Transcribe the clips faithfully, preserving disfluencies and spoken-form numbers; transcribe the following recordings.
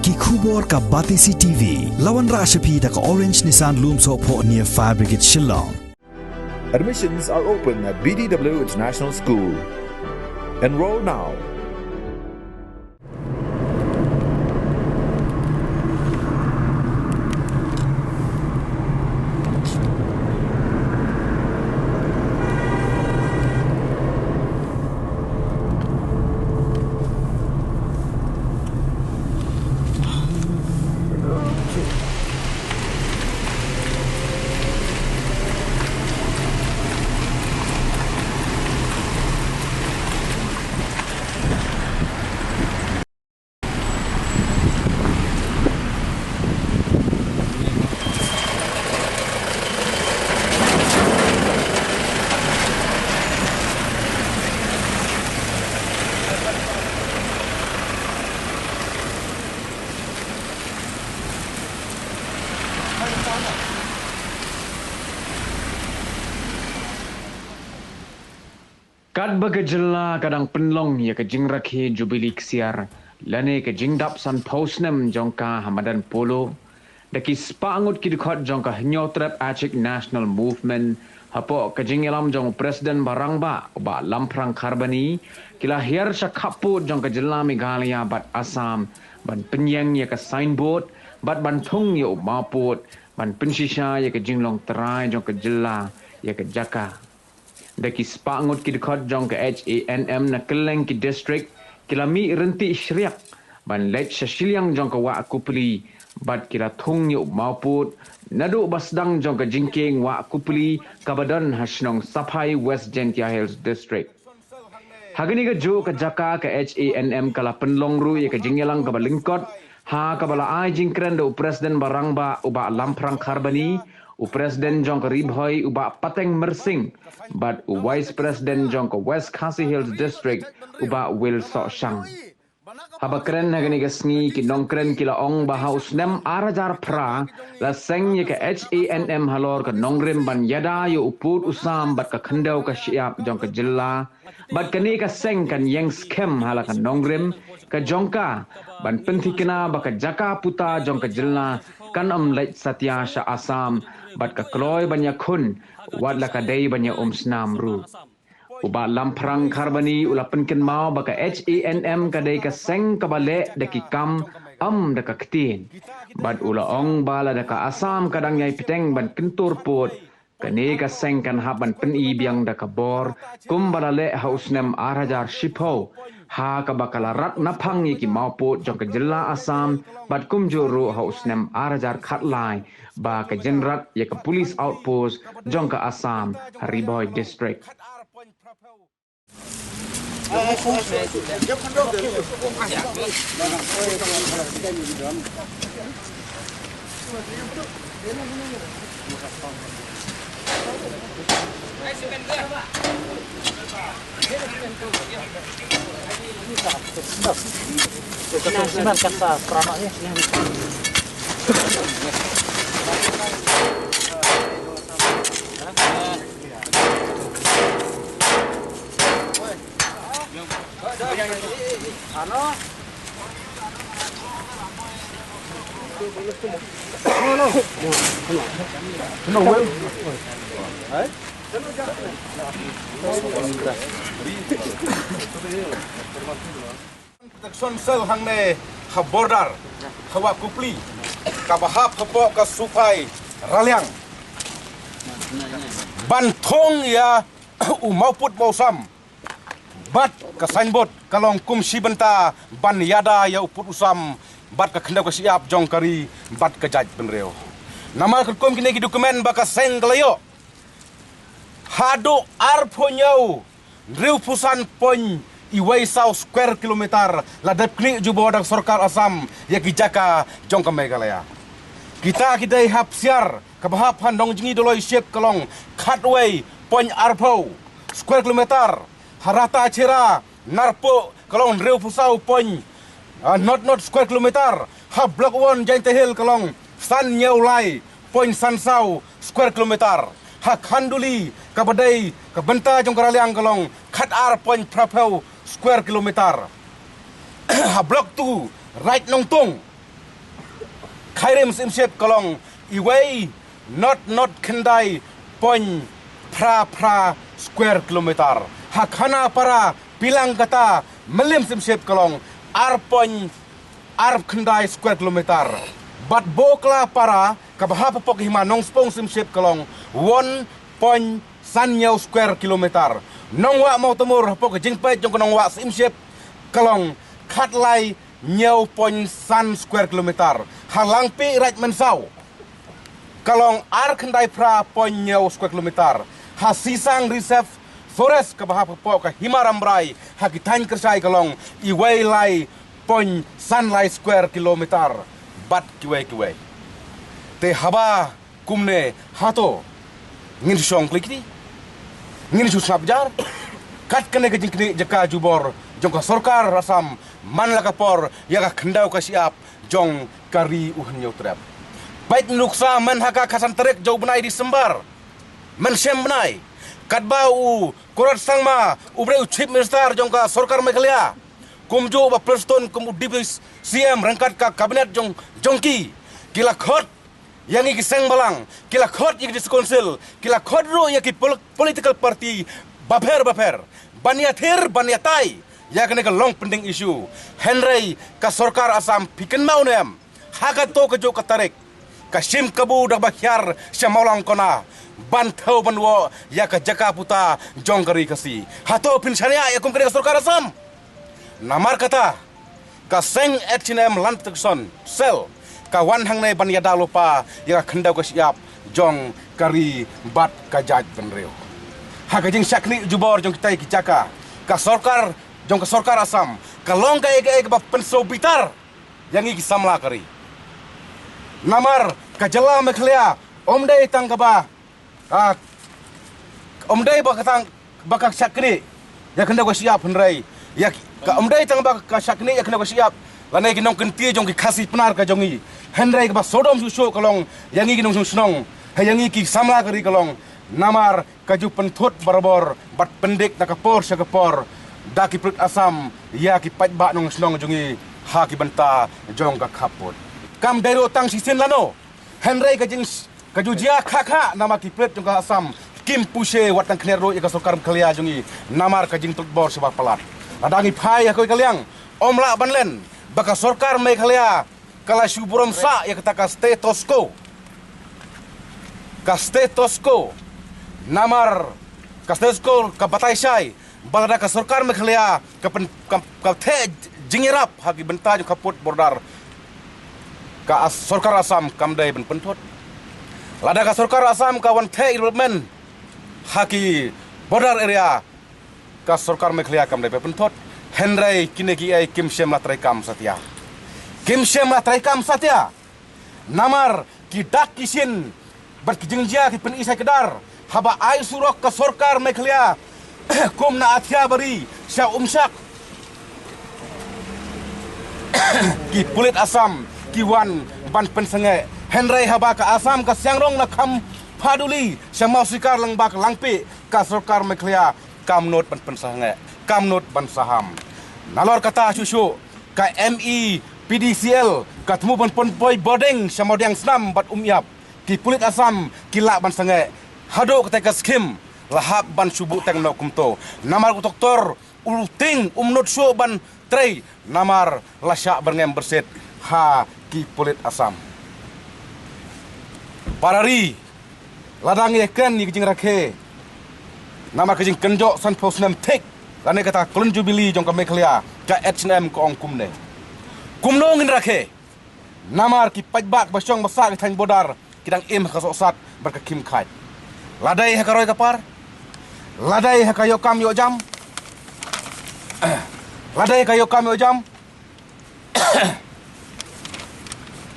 Ki khubor ka Batesi T V. La wanrah sha phi da ka Orange Nissan Lumsohphoh near Fire Brigade Shillong. Admissions are open at B D W International School. Enroll now. Katba ka jylla ka dang pynlong ïa ka jingrakhe Jubili Ksiar lane ka jingdap sanphew snem jong ka ha madan Polo, da ki spah ngut ki dkhot jong ka Hynñiewtrep Achik National Movement, hapoh ka jingïalam jong u President ba rangbah u Bah Lamphrang Kharbani, ki la hiar sha khappud jong ka jylla Meghalaya bad Assam ban pynïeng ïa ka signboard bad ban thung ïa u mawpud ban pynshisha ïa ka jinglong trai jong ka jylla ïa ka jaka. Da ki spah ngut ki dkhot jong ka H A N M na kylleng ki district ki la mih ryntih shriak ban leit sha shiliang jong ka Wah Kupli bad ki la thung ïa u mawpud naduh ba sdang jong ka jingkieng Wah Kupli kaba don ha shnong Saphai, West Jaintia Hills District. Ha kane kajuh ka jaka, ka H A N M ka la pynlong ruh ïa ka jingïalang kaba lyngkot ha kaba la ai jingkren da u President ba rangbah u Bah Lamphrang Kharbani, u President jong ka Ri Bhoi u Bah Pateng Myrsing bad u Vice President jong ka West Khasi Hills District u Bah Wilsohshang. Haba kren ha kane ka sngi, ki nongkren ki la ong ba ha u snem ar hajar phra la seng ïa ka H A N M halor ka nongrim ban ïada ïa u pud u sam bad ka khyndew ka shyiap jong ka jylla. Bad kane ka seng kan ïeng skhem ha la ka nongrim ka jong ka ban pynthikna ba ka jaka puta jong ka jylla kan ym leit satia sha Assam bad ka kloi ban ïakhun wat la ka dei ban ïa um snam ruh. U Bah Lamphrang Kharbani u la pynkynmaw ba ka H A N M ka dei ka seng kaba leh da ki kam, ym da ka ktien. Bad u la ong ba lada ka Assam ka dang ïai bteng ban kyntur pud, kane ka seng kan hap ban pyni biang da ka bor kumba la leh ha u snem ar hajar shiphew, ha kaba ka la rak naphang ïa ki mawpud jong ka jylla Assam bad kumjuh ruh ha u snem ar hajar khatlai ba ka jynrat ïa ka police outpost jong ka Assam ha Ri Bhoi District. Protection Cell hangne ha border ha Wah Kupli kaba hap hapoh ka Suphai Raliang ban thung ïa u mawpud mawsam bad ka signboard ka long kum shi bynta ban ïada ïa u pud u sam bad ka khyndew ka shyiap jong ka ri bad ka jaitbynriew. Namar katkum kine ki document ba ka seng ka la ïoh, haduh arphew hynñiew hynriewphew san point wei saw square kilometer la dep knieh jubor da ka sorkar Assam ïa ki jaka jong ka Meghalaya. Kita ki dei ha Psiar kaba hap ha Nongjngi Doloi Ship ka long khatwei point arphew square kilometer, ha Rata Chera Narpuh ka long hynriewphew saw point, ah, not not square kilometer, ha Block One Jaintia Hills ka long san hynñiew lai point san saw square kilometer, ha Khanduli kaba dei ka bynta jong ka Raliang ka long khatar point phraphew square kilometer. Ha Block Two Raid Nongtung Khyrim Syiemship ka long iwei not not khyndai point phra phra square kilometer. Ha Khanapara Pilang kata Mylliem Syiemship ka long ar point ar khyndai square kilometer. Bad Boklapara kaba hap hapoh ka hima Nongspung Syiemship ka long one point san hynñiew square kilometer. Nongwah Mawtamur hapoh ka jingpeit jong ka Nongwah Syiemship ka long khatlai hynñiew point san square kilometer. Ha Langpih Raid Mynsaw ka long ar khyndai phra point hynñiew square kilometer. Ha Sisang Reserve Forest kaba hap hapoh ka hima Rambrai ha ki thaiñ Kyrshai ka long iwei lai point san lai square kilometer. Bad kiwei kiwei. Te haba kumne hato ngin shu shong kli kti, ngin shu sngap jar. Kat kane ka jingknieh jaka jubor jong ka sorkar Assam man la ka por ïa ka khyndew ka shyiap jong ka ri u Hynñiewtrep. Peit nuksa mynta ha ka khatsan tarik jong u bnai December, mynshem bnai, katba u Conrad Sangma u briew u Chief Minister jong ka sorkar Meghalaya, kumjuh Bah Prestone kum u Deputy C M ryngkat ka cabinet jong jong ki, ki la khot ïa ngi ki seng balang, ki la khot ïa ki District Council, ki la khot ruh ïa ki pol- political party bapher bapher ban ïathir ban ïatai ïa kane ka long pending issue. Hynrei ka sorkar Assam, phi kynmaw ne em, ha kato kajuh ka tarik ka shim kabu da kaba hiar sha Mawlangkona ban thew ban woh ïa ka jaka puta jong ka ri Khasi. Hato phin shaniah ïa kum kane ka sorkar Assam? Namar kata ka seng H N M Land Protection Cell ka wan hangne ban ïada lypa ïa ka khyndew ka shyiap jong ka ri bad ka jaitbynriew. Ha ka jingshakri jubor jong kitai ki jaka, ka sorkar jong ka sorkar Assam ka long kaei kaei kaba pynsngewbitar ïa ngi ki samla ka ri. Namar ka jylla Meghalaya ym dei tang kaba, ah, ym dei ba ka tang ba ka shakri ïa ka khyndew ka shyiap, hynrei ïa ki- ka ym dei tang ba ka shakri ïa ka khyndew ka shyiap lane ki nongkynti jong ki Khasi Pnar ka jong ngi, hynrei kaba sawdong shuh shuh ka long ïa ngi ki nongshong shnong, ha ïa ngi ki samla ka ri ka long. Namar ka ju pynthut barabor bad pyndik na ka por sha ka por da ki pulit Assam ïa ki paidbah nongshnong jong ngi ha ki bynta jong ka khappud. Kam dei ruh tang shisien lano, hynrei ka jing- ka ju jia kha kha namar ki pulit jong ka Assam kim pynshai wat tang khyndiat ruh ïa ka sorkar Meghalaya jong ngi namar ka jingtlot bor sha ba palat. Lada ngi phai ha kawei ka liang, ym lah ban len ba ka sorkar Meghalaya ka la shu burom sah ïa kata ka status quo. Ka status quo. Namar ka status quo ka batai shai ba lada ka sorkar Meghalaya ka pyn- ka, ka theh jingïarap ha ki bynta jong ka pud border, ka As- sorkar Assam kam dei ban pynthut. Lada ka sorkar Assam ka wan theh development ha ki border area, ka sorkar Meghalaya kam dei ban pynthut. Hynrei kine kiei kim shym la treikam satia. Kim shym la treikam satia. Namar ki dak ki shin bad ki jingjia ki pyni shai kdar haba ai surok ka sorkar Meghalaya kum na Athiabari sha Umshak. Ki pulit Assam ki wan ban pynsangeh, hynrei haba ka Assam ka sdang rong na Khamphaduli sha Mawsikar lyngba ka Langpih, ka sorkar Meghalaya kam nud ban pynsangeh, kam nud ban saham. Nalor kata shuh shuh ka M E P D C L ka thmu ban pynpoi bording sha Mawdiangsnam bad Umïap. Ki pulit Assam ki lah ban sangeh haduh katei ka skhim la hap ban shu buhteng noh kumto. Namar u doktor u tieng um nud shuh ban trei namar la shah byrngem byrsit ha ki pulit Assam. Para ri, lada ngi ïakren ïa ka jingrakhe namar ka jingkynjoh sanphew snem thik lane kata ka Golden Jubilee jong ka Meghalaya, ka H N M ka ong kumne. Kumno ngin rakhe? Namar ki paidbah ba shong ba sah ki thaiñ border ki dang im ha ka sohsat bad ka khim khaid. La dei ha ka roi ka par, la dei ha ka ïoh kam ïoh jam, la dei ha ka ïoh kam ïoh jam.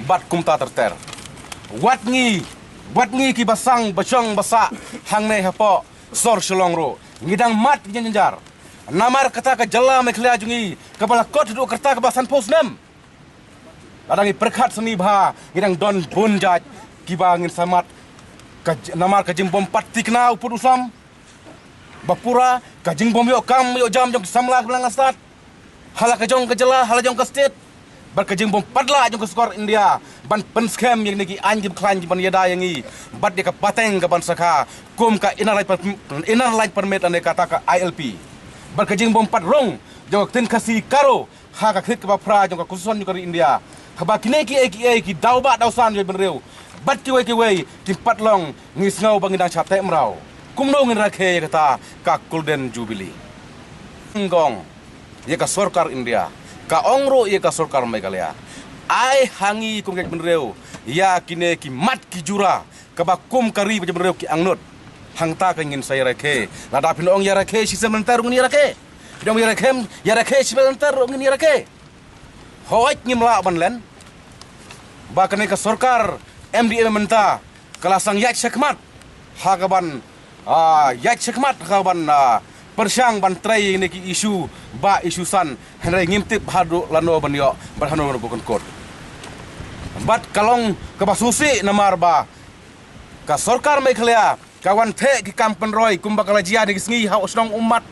Bad kumta ter ter. Wat ngi, wat ngi ki ba sang ba shong ba sah hangne hapoh sor Shillong ruh ngi dang mad ki jynjar. Namar kata ka jylla Meghalaya jong ngi kaba la kot haduh kata kaba sanphew snem. Lada ngi pyrkhat sani bha, ngi dang don bun jait kiba ngin sa mad. Ka j- namar ka jingbym pat thikna u pud u sam ba pura, ka jingbym ïoh kam ïoh jam jong ki samla ki bneng la stad, ha la ka jong ka jylla, ha la jong ka state. bad ka jingbym pat lah jong ka sorkar India ban pynskhem ïa kine ki aiñ ki ba khlaiñ ki ban ïada ïa ngi bad ïa ka pateng ka ban sakha kum ka Inner Line Per-, Inner Line Permit lane kata ka I L P. Bad ka jingbym pat rung jong ka ktien Khasi Garo ha ka khlieh kaba phra jong ka Constitution jong ka ri India, haba kine kiei kiei ki daw bah daw san jong ka jaitbynriew bad kiwei kiwei kim pat long, ngi sngew ba ngi dang shah teh mraw. Kumno ngin rakhe ïa kata ka Golden Jubilee? Ngong ïa ka sorkar India, ka ong ruh ïa ka sorkar Meghalaya, ai ha ngi kum ka jaitbynriew ïa kine ki mat ki jura kaba kum ka ri bad jaitbynriew ki angnud. Hangta ka ngin sa ïarakhe. Lada phin ong ïarakhe shisien lynter ruh ngin ïarakhe. Phin ong ïarakhe, ïarakhe shisien lynter ruh ngin ïarakhe. Hooid, ngim lah ban len ba kane ka sorkar M D A mynta ka la sdang ïaid shakhmat ha ka ban, ah, ïaid shakhmat ha ka ban, ah, pyrshang ban trei ïa kine ki issue bah issue san, hynrei ngim tip haduh lano ban ïoh bad hano ban kynkut. Bad ka long kaba sngewsih namar ba ka sorkar Meghalaya ka wan theh ki kam pynroi kumba ka la jia ha kine ki sngi ha u shnong Ummat,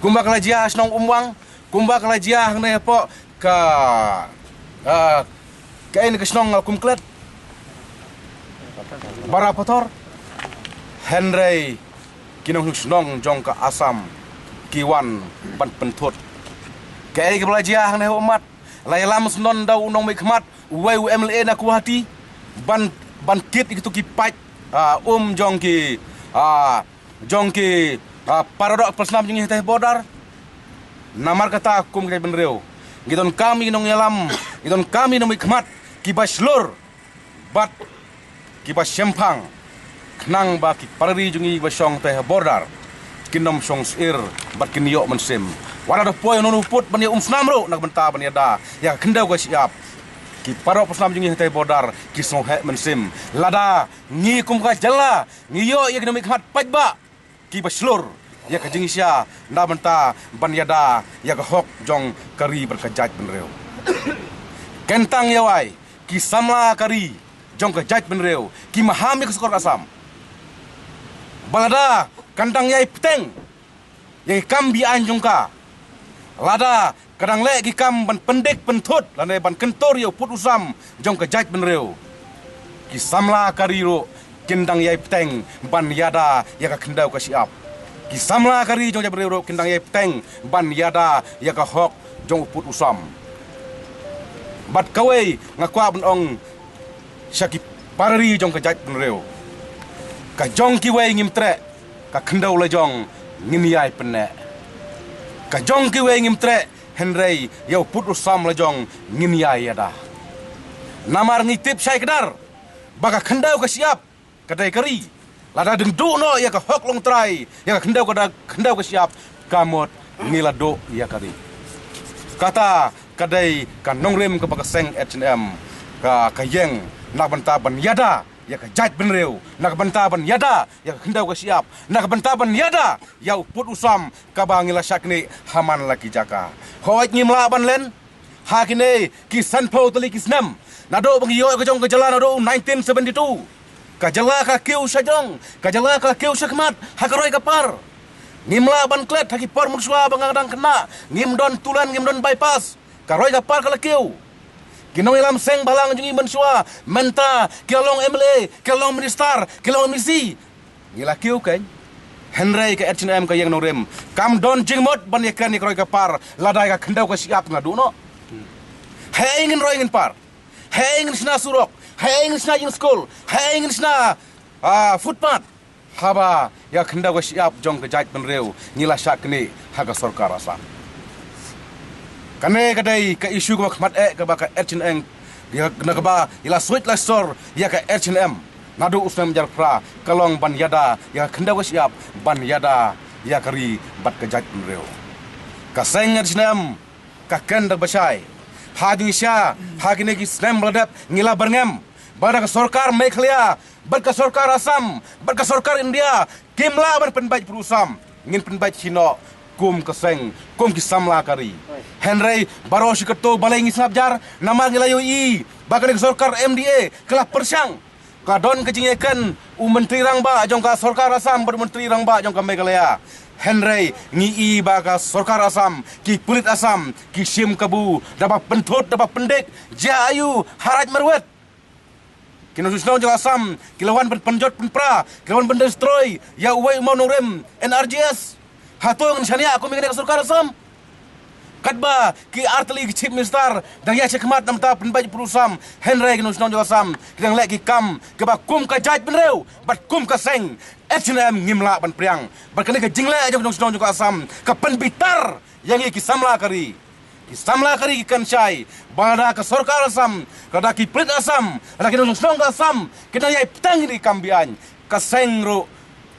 kumba ka la jia ha shnong Umwang, kumba ka la jia hangne hapoh ka, ah, kaei ne ka shnong, ah, kum klet Barapathar. Hynrei ki nongshong shnong jong ka Assam ki wan ban pynthut. Kaei kaba la jia hangne ha Ummat? La ïalam shnong da u nongmihkhmat uwei u M L A na Guwahati ban, ban kit ïa kito ki paid, ah, um jong ki, ah, jong ki, ah, para doh para snam jong ngi hatei border. Namar kata kum ka jaitbynriew ngi donkam ïa ki nongïalam, ngi donkam ïa ki nongmihkhmat kiba shlur bad kiba shemphang, khnang ba ki para ri jong ngi ba shong teh ha border kin ym shong syier bad kin ïoh mynsiem. Wat la da poi uno uno u pud ban ïa um snam ruh na ka bynta ban ïada ïa ka khyndew ka shyiap, ki para doh para snam jong ngi hatei border ki sngewheh mynsiem. Lada ngi kum ka jylla ngi ïoh ïa ki nongmihkhmat paidbah kiba shlur ïa ka jingshisha na bynta ban ïada ïa ka hok jong ka ri bad ka jaitbynriew. Kyntang ïa wei ki samla ka ri jong ka jaitbynriew ki maham ïa ka sorkar Assam ba lada kan dang ïai bteng ïa ki kam be-aiñ jong ka, lada ka dang leh ki kam ban pyndik pynthut lane ban kyntur ïa u pud u sam jong ka jaitbynriew, ki samla ka ri ruh kin dang ïai bteng ban ïada ïa ka khyndew ka shyiap. Ki samla ka ri jong ka jaitbynriew ruh kin dang ïai bteng ban ïada ïa ka hok jong u pud u sam. Bad kawei nga kwah ban ong sha ki para ri jong ka jaitbynriew, ka jong kiwei ngim treh, ka khyndew la jong ngin ïai pynneh. Ka jong kiwei ngim treh, hynrei ïa u pud u sam la jong ngin ïai ïada. Namar ngi tip shai kdar ba ka khyndew ka shyiap ka dei ka ri. Lada dang duh noh ïa ka hok longtrai, ïa ka khyndew ka da-, khyndew ka shyiap, ka mut ngi la duh ïa ka ri. Kata ka dei ka nongrim kaba ka seng H N M ka, ka ïeng na ka bynta ban ïada ïa ka jaitbynriew, na ka bynta ban ïada ïa ka khyndew ka shyiap, na ka bynta ban ïada ïa u pud u sam kaba ngi la shah knieh ha man la ki jaka. Hooid, ngim lah ban len ha kine ki sanphew tylli ki snem naduh ba ngi ïoh ka jong ka jylla naduh nineteen seventy-two. Ka jylla ka la kiew shajrong, ka jylla ka la kiew shakhmat ha ka roi ka par. Ngim lah ban klet ha ki por mynshuwa ba nga dang khynnah, ngim don two lane, ngim don bypass. Ka roi ka par ka la kiew. Ki nongïalam seng bhalang jong ngi mynshuwa mynta ki la long M L A, ki la long minister, ki la long M D C. Ngi la kiew keiñ. Hynrei ka H N M ka ïeng nongrim, kam don jingmut ban ïakren ïa ka roi ka par lada ïa ka khyndew ka shyiap nga duh noh. Haei ngin roi ngin par? Haei ngin shna surok? Haei ngin shna jingskul? Haei ngin shna, ah, footpath? Haba ïa ka khyndew ka shyiap jong ka jaitbynriew ngi la shah knieh ha ka sorkar Assam. Kane ka dei ka issue kaba khmat eh kaba ka H N M, ïa, na kaba ïa la suit la sor ïa ka H N M naduh u snem hajar phra, ka long ban ïada ïa ka khyndew ka shyiap, ban ïada ïa ka ri bad ka jaitbynriew. Ka seng H N M ka kren da kaba shai. Ha jingshisha ha kine ki snem ba la dep ngi la byrngem ba da ka sorkar Meghalaya bad ka sorkar Assam bad ka sorkar India kim lah ban pynbeit pud u sam. Ngin pynbeit shi noh kum ka seng, kum ki samla ka ri. Hynrei baroh shi katto balei ngi sngap jar? Namar ngi la ïohi ba kane ka sorkar M D A ka la pyrshang. Ka don ka jingïakren u Myntri Rangbah jong ka sorkar Assam bad u Myntri Rangbah jong ka Meghalaya. Hynrei ngi i ba ka sorkar Assam, ki pulit Assam ki shim kabu da ba pynthut da ba pyndik. Jia aiu ha raid marwet? Ki nongshong shnong jong Assam ki la wan pyn- pynjot pynpra, ki la wan pyndestroy ïa uwei u mawnongrim NRGS. Hato ngin shaniah kum ïa kane ka sorkar Assam? Katba ki artylli ki chief minister dang ïaid shakhmat namar ban pynbeit ïa u pud u sam, hynrei ki nongshong shnong jong Assam ki dang leh ki kam kiba kum ka jaitbynriew bad kum ka seng HANM ngim lah ban pdiang. Bad kane ka jingleh jong ki nongshong shnong jong Assam ka pynbitar ïa ngi ki samla ka ri. Ki samla ka ri ki kynshai ba lada ka sorkar Assam, lada ki pulit Assam, lada ki nongshong shnong ka Assam ki dang ïai bteng ïa ki kam beaiñ, ka seng ruh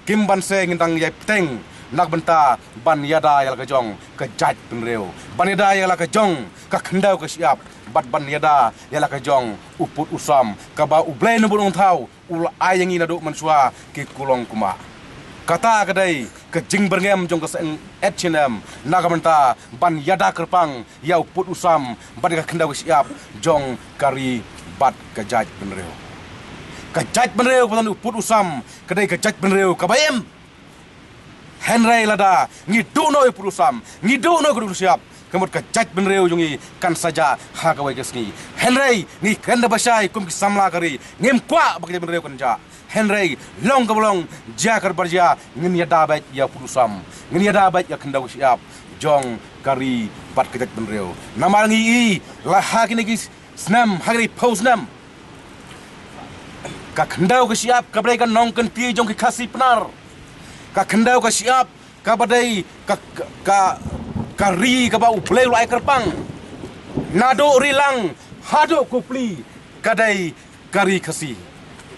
kim banse ngin dang ïai bteng na ka bynta ban ïada ïa la ka jong ka jaitbynriew, ban ïada ïa la ka jong ka khyndew ka shyiap, bad ban ïada ïa la ka jong u pud u sam kaba U Blei Nongbuh Nongthaw u la ai ïa ngi naduh mynshuwa ki kulong kumba. Kata ka dei ka jingbyrngem jong ka seng HANM na ka bynta ban ïada kyrpang ïa u pud u sam bad ka khyndew ka shyiap jong ka ri bad ka jaitbynriew. Ka jaitbynriew ba don u pud u sam ka dei ka jaitbynriew kaba im. Hynrei lada ngi duh noh ïa u pud u sam, ngi duh noh ka duk shyiap, ka mut ka jaitbynriew jong ngi kan sa jah ha kawei ka sngi. Hynrei ngi kren da ba shai kum ki samla ka ri, ngim kwah ba ka jaitbynriew kan jah. Hynrei long kaba long, jia kaba jia, ngin ïada beit ïa u pud u sam, ngin ïada beit ïa ka khyndew ka shyiap jong ka ri bad ka jaitbynriew. Namar ngi i la ha kine ki snem, ha kine ki phew snem, ka khyndew ka shyiap kaba dei ka nongkynti jong ki Khasi Pnar, ka khyndew ka shyiap kaba dei ka, ka, ka, ka ri kaba U Blei u la ai kyrpang, naduh Rilang haduh Kopili, ka dei ka ri Khasi.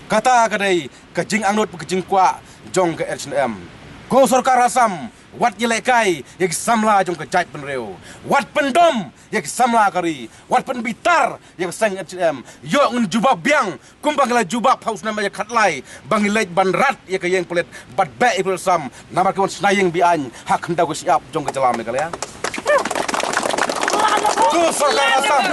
Kata ka dei ka jingangnud, ka jingkwah jong ka HANM. Ko sorkar Assam, wat ïalehkai ïa ki samla jong ka jaitbynriew, wat pyndom ïa ki samla ka ri, wat pynbitar ïa ka seng HANM. Ïoh ngin jubab biang kumba ngi la jubab ha u snem ar hajar khatlai ba ngi leit ban rat ïa ka ïing pulit bad beh ïa ki pulit Assam namar ki wan shna ïing beaiñ ha khyndew ka shyiap jong ka jylla Meghalaya. Ko sorkar Assam,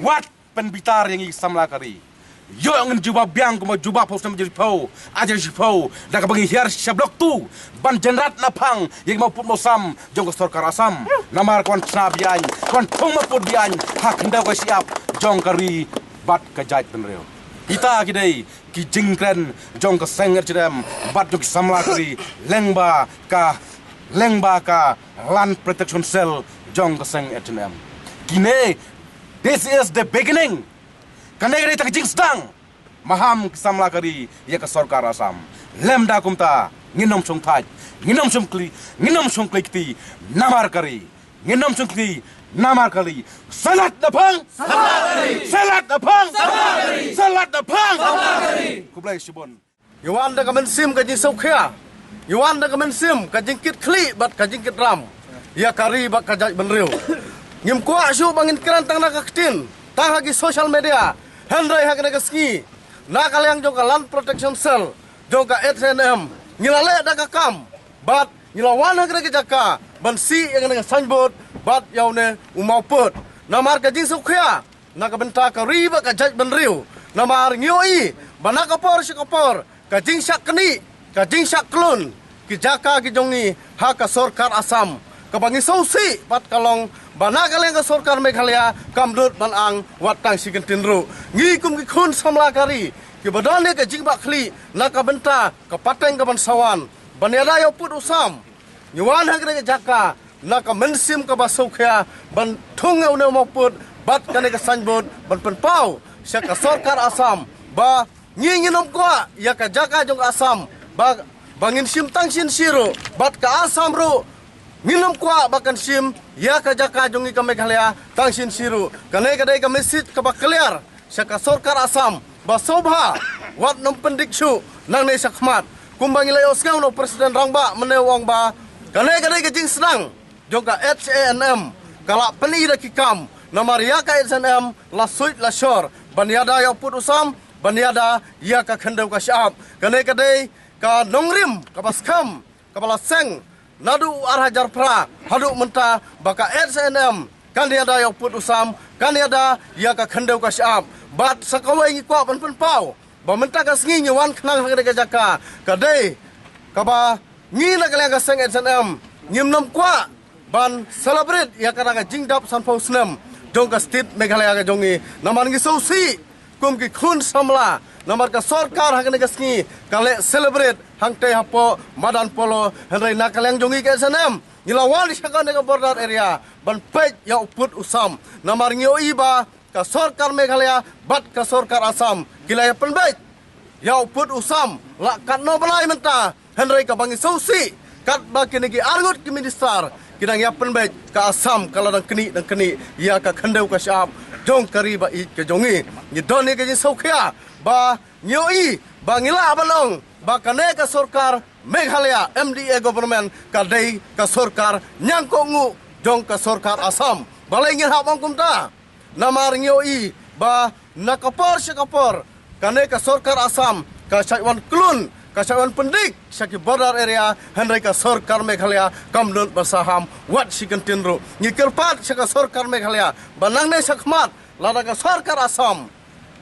wat pynbitar ïa ngi samla ka ri. Ïoh ngin jubab biang kumba jubab ha u snem ar hajar shiphew, ar hajar shiphew, da kaba ngi hiar sha Block two ban jynrat na phang ïa ki mawpud mawsam jong ka sorkar Assam. Namar ka wan shna beaiñ, ka wan thung mawpud beaiñ ha khyndew ka shyiap jong ka ri bad ka jaitbynriew. Kita ki dei ki jingkren jong ka seng HANM bad jong ki samla ka ri lyngba ka, lyngba ka Land Protection Cell jong ka seng HANM. Kine, this is the beginning. Kane ka dei tang ka jingsdang. Maham ki samla ka ri ïa ka sorkar Assam. Lymda kumta, ngin ym shong thait, ngin ym shong kli, ngin ym shong kli kti namar ka ri. Ngin ym shong kti namar ka ri. Salat na phang! Salat na phang! Salat na phang! Khublei shibun. Ngi wan da ka mynsiem ka jingsngewkhia. Ngi wan da ka mynsiem ka jingkitkhlieh bad ka jingkitram ïa ka ri bad ka jaitbynriew. Ngim kwah shuh ba ngin kren tang na ka ktien, tang ha ki social media. Hynrei ha kane ka sngi, na ka liang jong ka Land Protection Cell jong ka HANM, ngi la leh da ka kam bad ngi la wan ha kane ka jaka ban sih ïa kane ka signboard bad ïa une u mawpud. Namar ka jingsngewkhia na ka bynta ka ri bad ka jaitbynriew. Namar ngi ïohi ba na ka por sha ka por ka jingshah knieh, ka jingshah klun ki jaka ki jong ngi ha ka sorkar Assam. Kaba ngi sngewsih bad ka long ba na ka liang ka sorkar Meghalaya kam dud ban ang wat tang shi kyntien ruh. Ngi kum ki khun samla ka ri kiba don ïa ka jingbakla na ka bynta ka pateng kaban sa wan ban ïada ïa u pud u sam, ngi wan ha kane ka jaka na ka mynsiem kaba sngewkhia ban thung ïa une u mawpud bad kane ka signboard ban pynpaw sha ka sorkar Assam ba ngi ngin ym kwah ïa ka jaka jong ka Assam ba, ba ngin shim tang shin shi ruh, bad ka Assam ruh ngin ym kwah ba kan shim ïa ka jaka jong ngi ka Meghalaya tang shin shi ruh. Kane ka dei ka message kaba clear sha ka sorkar Assam ba sngewbha wat nym pyndik shuh nangne shakhmat. Kumba ngi la ïohsngew na u President Rangbah mynne u ong ba kane ka dei ka jingsdang jong ka HANM, ka la pyni da ki kam. Namar ïa ka HANM la suit la shor ban ïada ïa u pud u sam, ban ïada ïa ka khyndew ka shyiap. Kane ka dei ka nongrim kaba skhem kaba la seng naduh u ar hajar phra haduh mynta ba ka HANM kan ïada ïa u pud u sam, kan ïada ïa ka khyndew ka shyiap. Bad sa kawei ngi kwah ban pynpaw ba mynta ka sngi ngi wan khnang ha kane ka jaka, ka dei kaba Ngi na ka liang ka seng H N M ngim nym kwah ban celebrate ïa kata ka jingdap sanphew snem jong ka state Meghalaya ka jong ngi. Namar ngi sngewsih kum ki khun samla. Namar ka sorkar ha kane ka sngi ka leh celebrate hangtei hapoh madan polo, hynrei na ka liang jong ngi ka H N M ngi la wan sha kane ka border area ban peit ïa u pud u sam. Namar ngi ïohi ba ka sorkar Meghalaya bad ka sorkar Assam ki la ïa pynbeit ïa u pud u sam la katno bnai mynta, hynrei kaba ngi sngewsih katba kine ki arngut ki minister ki dang ïa pynbeit, ka Assam ka la dang knieh dang knieh ïa ka khyndew ka shyiap jong ka ri ba ïeit ka jong ngi. Ngi don ïa ka jingsngewkhia ba ngi ïohi ba ngi lah ban ong ba kane ka sorkar Meghalaya M D A government ka dei ka sorkar ñiangkohnguh jong ka sorkar Assam. Balei ngin hap ong kumta? Namar ngi ïohi ba na ka por sha ka por kane ka sorkar Assam ka shait wan khlun, ka shait wan pyndik sha ki border area, hynrei ka sorkar Meghalaya kam don ba saham wat shi kyntien ruh. Ngi kyrpad sha ka sorkar Meghalaya ba nangne shakhmat lada ka sorkar Assam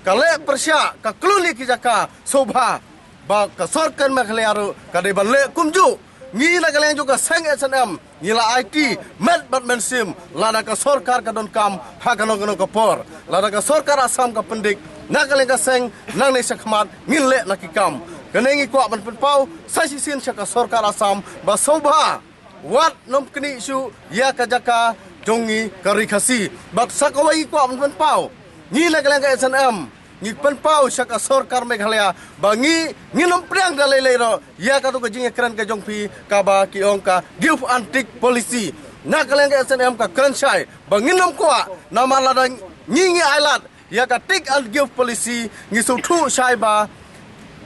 ka leh pyrshah ka khlun ïa ki jaka, sngewbha ba ka sorkar Meghalaya ruh ka dei ban leh kumjuh. Ngi na ka liang jong ka seng H N M ngi la aiti met bad mynsiem lada ka sorkar ka donkam ha kano kano ka por. Lada ka sorkar Assam ka pyndik, na ka liang ka seng nangne shakhmat ngin leh na ki kam. Kane ngi kwah ban pynpaw sa shisien sha ka sorkar Assam ba sngewbha wat nym knieh shuh ïa ka jaka jong ngi ka ri Khasi. Bad sa kawei ngi kwah ban pynpaw, ngi na ka liang ka H N M ngi pynpaw sha ka sorkar Meghalaya ba ngi ngin nym pdiang da lei lei ruh ïa kato ka jingïakren ka jong phi kaba ki ong ka give and take policy. Na ka liang ka H N M ka kren shai ba ngin nym kwah, namar lada ngi ngi ailad ïa ka take and give policy ngi sngewthuh shai ba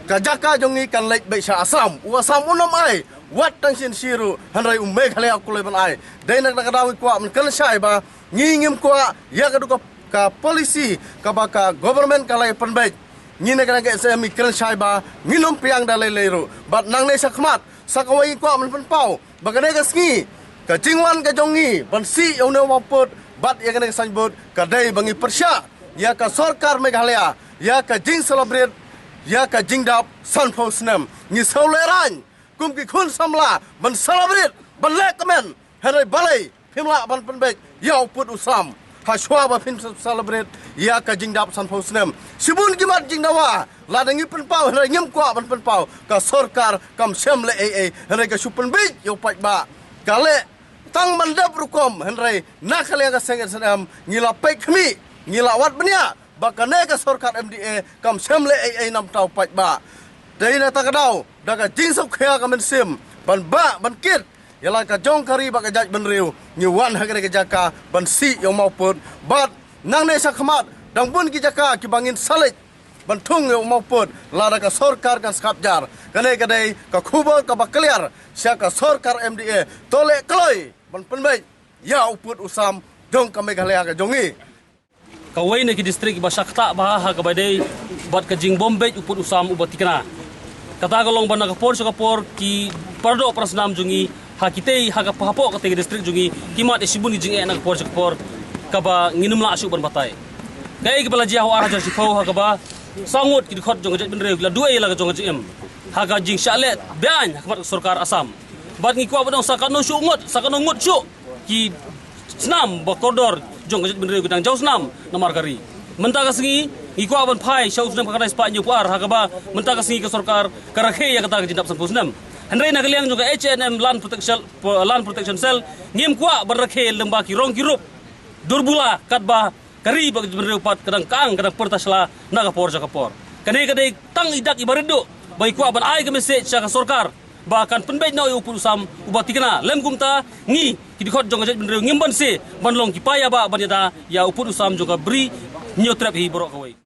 ka jaka jong ngi kan leit beit sha Assam. U Assam un nym ai wat tang shisien ruh, hynrei u Meghalaya u kloi ban ai. Dei na kata ka daw ngi kwah ban kren shai ba ngi ngim kwah ïa katu ka, ka policy kaba ka government ka la ïa pynbeit. Ngi na ka liang ka H N M ngi kren shai ba ngin nym pdiang da lei lei ruh. Bad nangne shakhmat sa kawei ngi kwah ban pynpaw ba kane ka sngi ka jingwan ka jong ngi ban sih ïa une u mawpud bad ïa kane ka signboard ka dei ba ngi pyrshah ïa ka sorkar Meghalaya ïa ka jing celebrate ïa ka jingdap sanphew snem. Ngi sngewlehraiñ kum ki khun samla ban celebrate, ban leh kmen, hynrei balei phim lah ban pynbeit ïa u pud u sam ha shuwa ba phin celebrate ïa ka jingdap sanphew snem? Shibun ki mat jingdawa lada ngi pynpaw, hynrei ngim kwah ban pynpaw. Ka sorkar kam shym leh ei ei, hynrei ka shu pynbeit ïa u paidbah. Ka leh tang ban dep rukom, hynrei na ka liang ka seng H N M ngi la peit khmih, ngi la wad bniah ba kane ka sorkar M D A kam shym leh ei ei namar u paidbah. Dei na kata ka daw da ka jingsngewkhia ka mynsiem ban bah ban kit ïa la ka jong ka ri bad ka jaitbynriew, ngi wan ha kane ka jaka ban sih ïa u mawpud. Bad nangne shakhmat dang bun ki jaka kiba ngin sa leit ban thung ïa u mawpud lada ka sorkar kan sngap jar. Kane ka dei ka khubor kaba clear sha ka sorkar M D A, to leh kloi ban pynbeit ïa u pud u sam jong ka Meghalaya ka jong ngi. Kawei na ki district ba shah ktah bha ha kaba dei bad ka jingbym beit u pud u sam uba tikna. Kata ka long ba na ka por sha ka por ki paradoh parasnam jong ngi ha kitei ha ka hapoh katei ka district jong ngi ki mad ïa shibun ki jingeh na ka por sha ka por kaba ngin ym lah shuh ban batai. Kaei kaba la jia ha u ar hajar shiphew ha kaba saw ngut ki dkhot jong ka jaitbynriew ki la duh ïa la ka jong ka jingim ha ka jingshah leh beaiñ ha khmat ka sorkar Assam. Bad ngi kwah ban ong sa katno shuh ngut, sa katno ngut shuh ki snam ba kordor jong ka jaitbynriew ki dang jaw snam namar ka ri. Mynta ka sngi ngi kwah ban phai sha u snem khatkhyndai spah hynñiewphew ar ha kaba mynta ka sngi ka sorkar ka rakhe ïa kata ka jingdap sanphew snem. Hynrei na ka liang jong ka H A N M Land Protection, Land Protection Cell ngim kwah ban rakhe lyngba ki rong ki rup dur bula katba ka ri bad ka jaitbynriew pat ka dang kang ka dang pyrta shla na ka por sha ka por. Kane ka dei tang i dak iba rit duh ba ngi kwah ban ai ka message sha ka sorkar ba kan pynbeit noh ïa u pud u sam uba tikna. Lym kumta ngi ki dkhot jong ka jaitbynriew ngim banse ban long ki paidbah ban ïada ïa u pud u sam jong ka bri Hynñiewtrep hi baroh kawei.